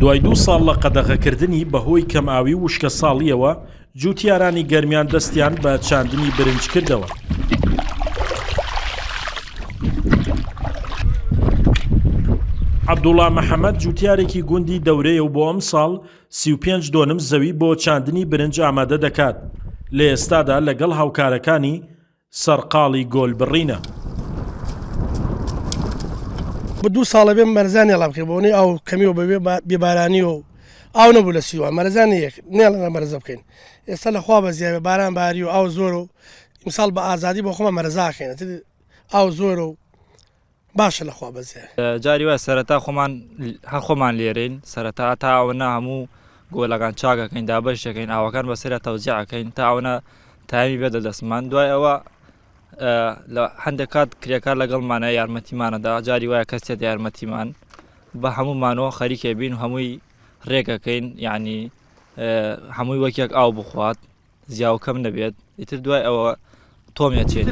دوای دوو ساڵ لە قەدەغەکردنی بەهۆی کەمئاوی و وشکەساڵییەوە، جووتیارانی گەرمیان دەستیان بە چاندنی برنج کردەوە. عەبدوڵا محەمەد جووتیارێکی گوندی دەورەیە و بۆ ئەمساڵ 35 دۆنم زەوی بۆ چاندنی برنج ئامادە دەکات، لە ئێستادا لەگەڵ هاوکارەکانی سەرقاڵی گۆل بڕینە. بە دوو ساڵە بێ مەرزان نێڵا بکەین بۆنەی ئاو کەمی و بەبێ بێ بارانی و ئاو نەبوو لە سیوان مەرزان یەک نێڵە مەرزە بکەین ئێستا لە خوا بەزیاوێ باران باری و ئاو زۆر و ئیمساڵ بە ئازادی بۆ خۆمان مەرزاکەین ئاو زۆر و باشە لە خوا بەزێ. جاری وایە سەرەتا خۆمان هەر خۆمان لێرەین سەرەتا تا ئەوەنە هەموو گۆلەکان چاکەکەین دابەش دەکەین ئاوەکان بەسەرا تەوزیع ئەکەین تا ئەوەنە تامی بێتە دەستمان دوای ئەوە لە هەندێک کات کرێکار لەگەڵمانە یارمەتیمانەدا جاری وایە کەسێت یارمەتیمان بە هەموومانەوە خەریکە بین و هەمووی ڕێکەکەین یعنی هەمووی وەکێک ئاو بخوات زیا و کەم نەبێت ئیتر دوای ئەوە تۆم ئەچێت.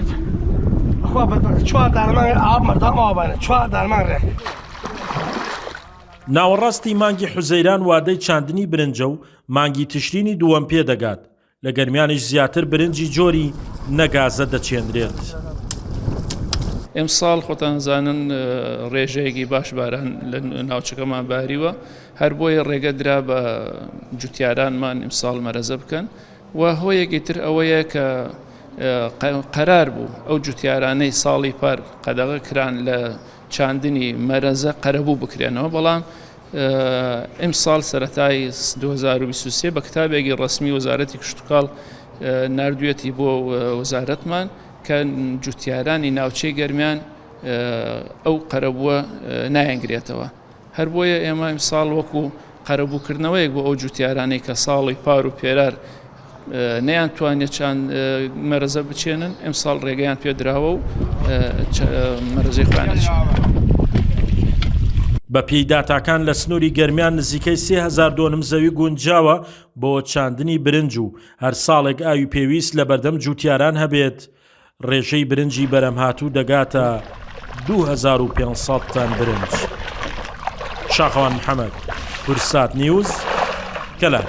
ناوەڕاستی مانگی حوزەیران وادەی چاندنی برنجە و مانگی تشرینی دووەم پێدەگات، لە گەرمیانیش زیاتر برنجی جۆری نەگازە دەچێنرێت. ئمساڵ خۆتان زانن ڕێژەیەکی باش باران لە ناوچەکەمان باریوە، هەر بۆیە ڕێگە درا بە جوتیارانمان ئیمساڵ مەرەزە بکەن و هۆیەکی تر ئەوەیە کە قەرار بوو ئەو جوتیارانەی ساڵی پار قەدەغە کران لە چاندنی مەرەزە قەرەبوو بکرێنەوە بەڵام ئیمساڵ سەرەتای 2023 بە کتابێکی ڕسمی وەزارەتی کشتتوکاڵ نردوێتی بۆ وەزارەتمان کە جوتیارانی ناوچەی گەرمیان ئەو قەرەبووە نایەنگرێتەوە. هەر بۆیە ئێمە ئیمساڵ وەکو قەرەبووکردنەوەیەک بۆ ئەو جوتیارانەی کە ساڵی پار و پێرار نەیانتوانێت چاند مەرەزە بچێنن ئەمساڵ ڕێگەیان پێدراوە و مەرەزەی خۆیان ئەچێنن. بەپێی داتاکان لە سنووری گەرمیان نزیکەی 3000 دۆنم زەوی گونجاوە بۆ چاندنی برنج و هەر ساڵێک ئاوی پێویست لەبەردەم جوتیاران هەبێت ڕێژەی برنجی بەرهەمهاتوو دەگاتە 2500 تەن برنج. شاخەوان محەمەد، کورسات نیوز، کەلار.